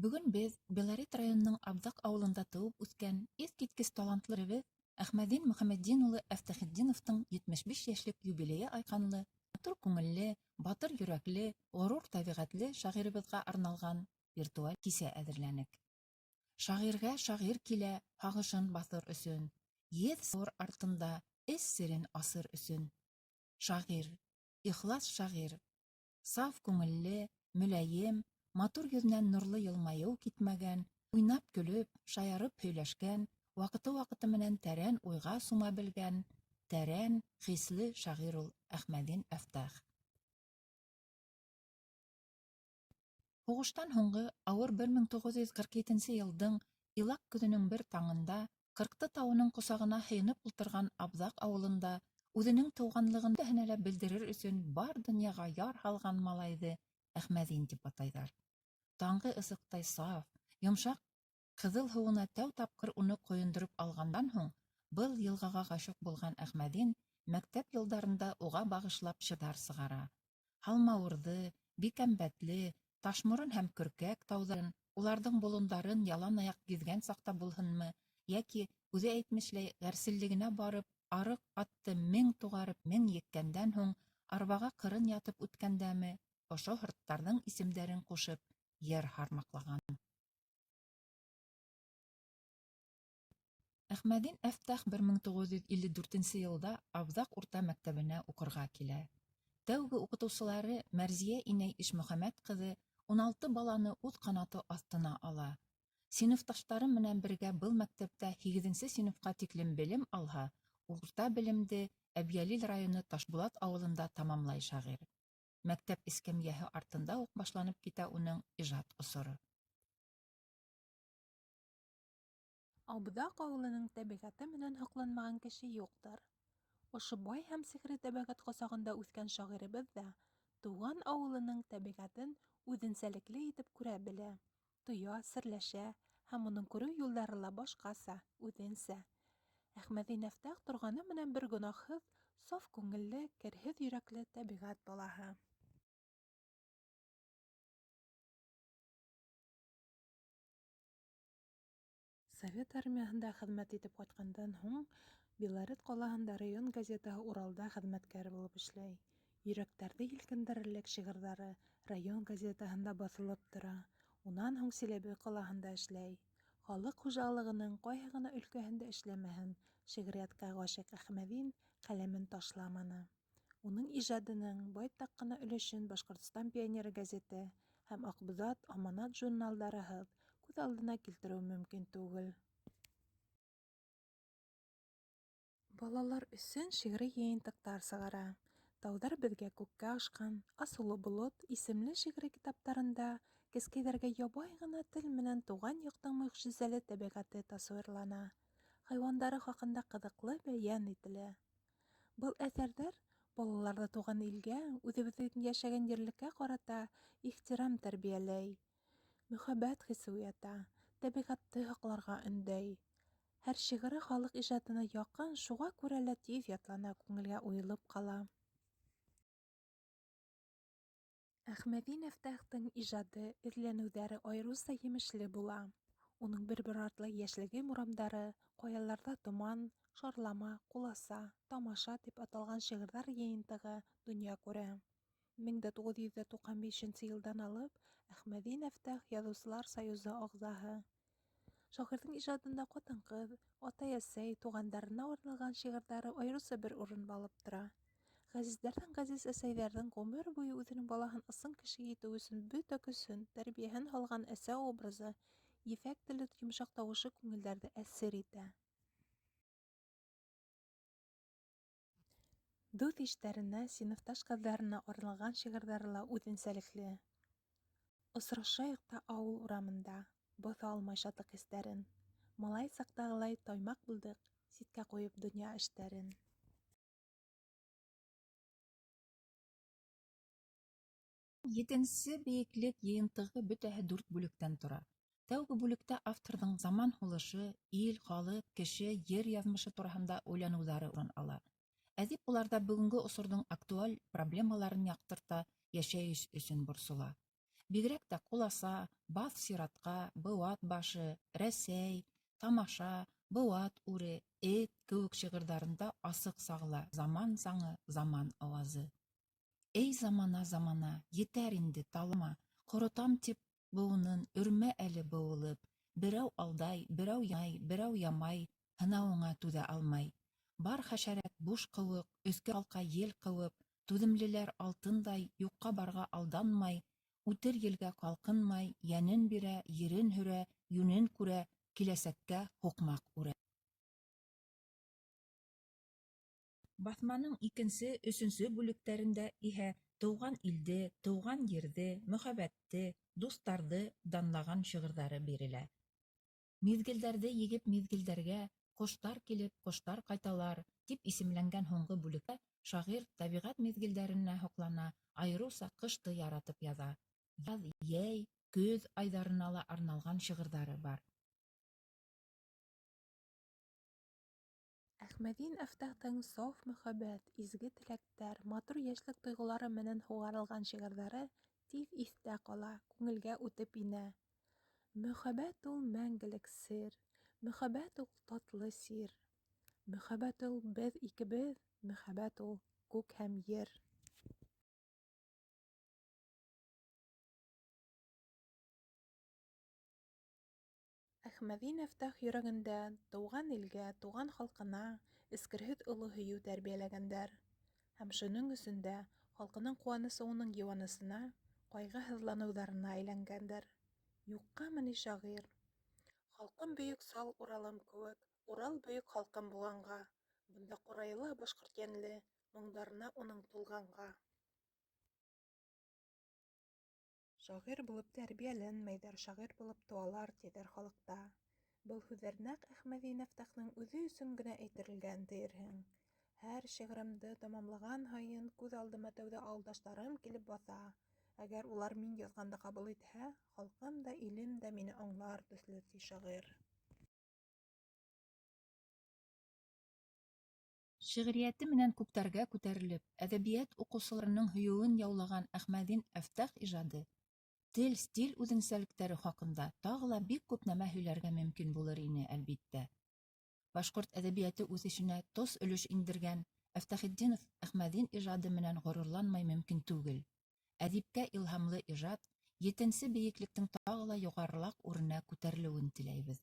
Бөгөн беҙ Белорет районының Абҙаҡ ауылында тыуып үҫкән иҫ киткес талантлы беребеҙ Әхмәҙин Мөхәмәтдин улы Әфтәхетдиновтың 75 йәшлек юбилейы айҡанлы, матур күңелле, батыр йөрәкле, ғорур тәбиғәтле шағирыбыҙға арналған виртуаль кисә әҙерләнек. Шағиргә шағир килә һағышын баҫыр өсөн, еҙ сауыр артында эс серен асыр өсөн. Шағир, ихлас шағир, саф күңелле, мөләйем, матур йөҙөнән нурлы йылмайыу китмәгән, уйнап-көлөп, шаярып һөйләшкән, ваҡыты-ваҡыты менән тәрән уйға сума белгән, тәрән, хисле шағир ул Әхмәҙин Әфтах. Һуғыштан һуңғы ауыр 1947 нсе йылдың илаҡ көҙөнөң бер таңында Ҡырҡты тауының ҡосағына һыйынып ултырған Абҙаҡ ауылында үҙенең тыуғанлығын бөтәһенә лә белдерер өсөн бар донъяға яр һалған малайҙы Әхмәҙин тип атайҙар. Таңғы ысыҡтай саф, йомшаҡ Ҡыҙыл һыуына тәү тапҡыр уны ҡойондороп алғандан һуң, был йылғаға ғашиҡ булған Әхмәҙин мәктәп йылдарында уға бағышлап шиғырҙар сығара. Һалмауырҙы, Бикәмбәтле, Ташморон һәм Көркәк тауҙарын, уларҙың болондарын ялан аяҡ гиҙгән саҡта булһынмы, йәки, үҙе әйтмешләй, ғәрселлегенә барып, арыҡ атты 1000 туғарып 1000 еккәндән һуң арбаға ҡырын ятып үткәндәме, ошо һырттарҙың исемдәрен ҡушып йыр һармаҡлаған. Әхмәҙин Әфтах 1954 нсе йылда Абҙаҡ урта мәктәбенә уҡырға килә. Тәүге уҡытыусылары Мәрзиә инәй Ишмөхәмәт ҡыҙы 16 баланы үҙ ҡанаты аҫтына ала. Синыфташтары менән бергә был мәктәптә һигеҙенсе синыфҡа тиклем белем алһа, урта белемде Әбйәлил районы Ташбулат ауылында тамамлай шағир. Мәктәп эскәмйәһе артында уҡ башланып китә уның ижад осоро. Абҙаҡ ауылының тәбиғәте менән һоҡланмаған кеше юҡтыр. Ошо бай һәм сихри тәбиғәт ҡосағында үҫкән шағирыбыҙ ҙа тыуған ауылының тәбиғәтен үҙенсәлекле итеп күрә белә, тоя, серләшә һәм уның күреү юлдары ла башҡаса, үҙенсә. Әхмәҙи Нәфтәх торғаны менән бер гонаһһыҙ, саф күңелле, керһеҙ йөрәкле тәбиғәт балаһы. Совет Армияһында хеҙмәт итеп ҡайтҡандан һуң Белорет ҡалаһында район газетаһы «Уралда» хеҙмәткәр булып эшләй. Йөрәктәрҙе һелкендерерлек шиғырҙары район газетаһында баҫылып тора. Унан һуң Силәбе ҡалаһында эшләй. Халыҡ хужалығының ҡайһы ғына өлкәһендә эшләмәһен, шиғриәткә ғашиҡ Әхмәҙин ҡәләмен ташламаны. Уның ижадының байтаҡ ҡына өлөшөн «Башҡортостан пионеры» гәзите һәм «Аҡбуҙат», «Аманат» журналдарыһыҙ күҙ алдына килтереү мөмкин түгел. Балалар өсөн шиғри йыйынтыҡтар сығара. «Тауҙар беҙгә күккә ашҡан», «Асыулы болот» исемле шиғри китаптарында кескәйҙәргә ябай ғына тел менән тыуған яҡтың мөғжизәле тәбиғәте тасуирлана, хайуандары хаҡында ҡыҙыҡлы бәйән ителә. Был әҫәрҙәр балаларҙы тыуған илгә, үҙебеҙҙең йәшәгән ерлеккә ҡарата ихтирам тәрбиәләй, мөхәббәт хисе уята, тәбиғәтте һаҡларға өндәй. Һәр шиғыры халыҡ ижадына яҡын, шуға күрә лә тиҙ ятлана, күңелгә уйылып ҡала. Әхмәҙи Нәфтәхтең ижады, эҙләнеүҙәре айырыуса емешле була. Уның бер-бер артлы «Йәшлегем урамдары», «Ҡаяларҙа томан», «Шарлама», «Ҡуласа», «Тамаша» тип аталған шиғырҙар йыйынтығы донъя күрә. 1995 нсе йылдан алып Әхмәҙи Нәфтәх Яҙыусылар союзы ағзаһы. Шағирҙың ижадында ҡатын-ҡыҙ, атай-әсәй, туғандарына арналған шиғырҙары айырыуса бер урын алып тора. Ғәзиздәрҙән ғәзиз әсәйҙәрҙең ғүмер буйы үҙенең балаһын ысын кеше итеү өсөн бөтә көсөн, тәрбиәһен һалған әсә образы, ефәк телле йомшаҡ тауышы күңелдәрҙе әсир итә. Дуҫ-иштәренә, синыфташ ҡыҙҙарына арналған шиғырҙары ла үҙенсәлекле. Осрашайыҡ та ауыл урамында, Баҫа алмай шатлыҡ хистәрен. Малай саҡтағылай таймаҡ булдыҡ, Ситкә ҡуйып донъя эштәрен. Етенсе бейеклек йыйынтығы бөтәһе дүрт бүлектән тора. Тәүге бүлектә авторҙың заман һулышы, ил, халыҡ, кеше, ер яҙмышы тураһында уйланыуҙары урын ала. Әҙип уларҙа бөгөнгө осорҙоң актуаль проблемаларын яҡтырта, йәшәйеш өсөн борсола. Бигерәк тә Ҡуласа, Баҫ сиратҡа, Быуат башы, Рәсәй, Тамаша, Быуат үре, Эт кеүек шиғырҙарында асыҡ сағыла заман заңы, заман ауазы. Эй, замана, замана, етәр инде, талама, Ҡоротам тип быуынын, өрмә әле быуылып. Берәү алдай, берәү янай, берәү ямай, Һынауыңа түҙә алмай. Бар хәшәрәт буш ҡыуыҡ, Өҫкә ҡалҡа ел ҡыуып. Түҙемлеләр алтындай, Юҡҡа-барға алданмай, Үтер елгә ҡалҡынмай, Йәнен бирә, ерен һөрә, Йүнен күрә, киләсәккә һуҡмаҡ үрә. Баҫманың икенсе, өсөнсө бүлектәрендә иһә тыуған илде, тыуған ерҙе, мөхәббәтте, дуҫтарҙы данлаған шиғырҙары бирелә. Миҙгелдәрҙе егеп миҙгелдәргә, Ҡоштар килеп, ҡоштар ҡайталар тип исемләнгән һуңғы бүлектә шағир тәбиғәт миҙгелдәренә һоҡлана, айырыуса ҡышты яратып яҙа. Яҙ, йәй, көҙ айҙарына ла арналған шиғырҙары бар. Әхмәҙин Әфтахтың саф мөхәббәт, изге теләктәр, матур йәшлек тойғолары менән һуғарылған шиғырҙары тиҙ иҫтә ҡала, күңелгә үтеп инә. Мөхәббәт ул мәңгелек сер, Мөхәббәт ул татлы сир. Мөхәббәт ул беҙ икебеҙ, Мөхәббәт ул күк һәм ер. Әхмәҙи Әфтах йөрәгендә тыуған илгә, туған халҡына эскерһеҙ оло һөйөү тәрбиәләгәндәр. Һәм шуның өсөн дә халҡының ҡыуанысы уның йыуанысына, ҡайғы-һыҙланыуҙарына әйләнгәндер. Юҡҡамы ни шағир: Халҡым бөйөк сал Уралым кеүек, Урал бөйөк халҡым булғанға, Бында ҡурайы ла башҡорт йәнле, Моңдарына уның тулғанға. Шағир булып тәрбиәләнмәйҙәр, шағир булып тыуалар, тиҙәр халыҡта. Был һүҙҙәр нәҡ Әхмәҙи Нәфтахның үҙе өсөн генә әйтелгән тиерһең. Һәр шиғырымды тамамлаған һайын күҙ алдыма тәүҙә ауылдаштарым килеп баҫа. Әгәр улар мин яҙғанды ҡабул итһә, халҡым да, илем дә мине аңлар төҫлө, ти шағир. Шиғриәте менән күктәргә күтәрелеп, әҙәбиәт уҡыусыларының һөйөүен яулаған Әхмәҙин Әфтах ижады, тел, стиль үҙенсәлектәре хаҡында тағы ла бик күп нәмә һөйләргә мөмкин булыр ине, әлбиттә. Башҡорт әҙәбиәте үҫешенә тос өлөш индергән Әфтахетдинов Әхмәҙин ижады менән ғорурланмай мөмкин түгел. Әҙипкә илһамлы ижад, етенсе бейеклектең тағы ла юғарыраҡ үренә күтәрелеүен теләйбеҙ.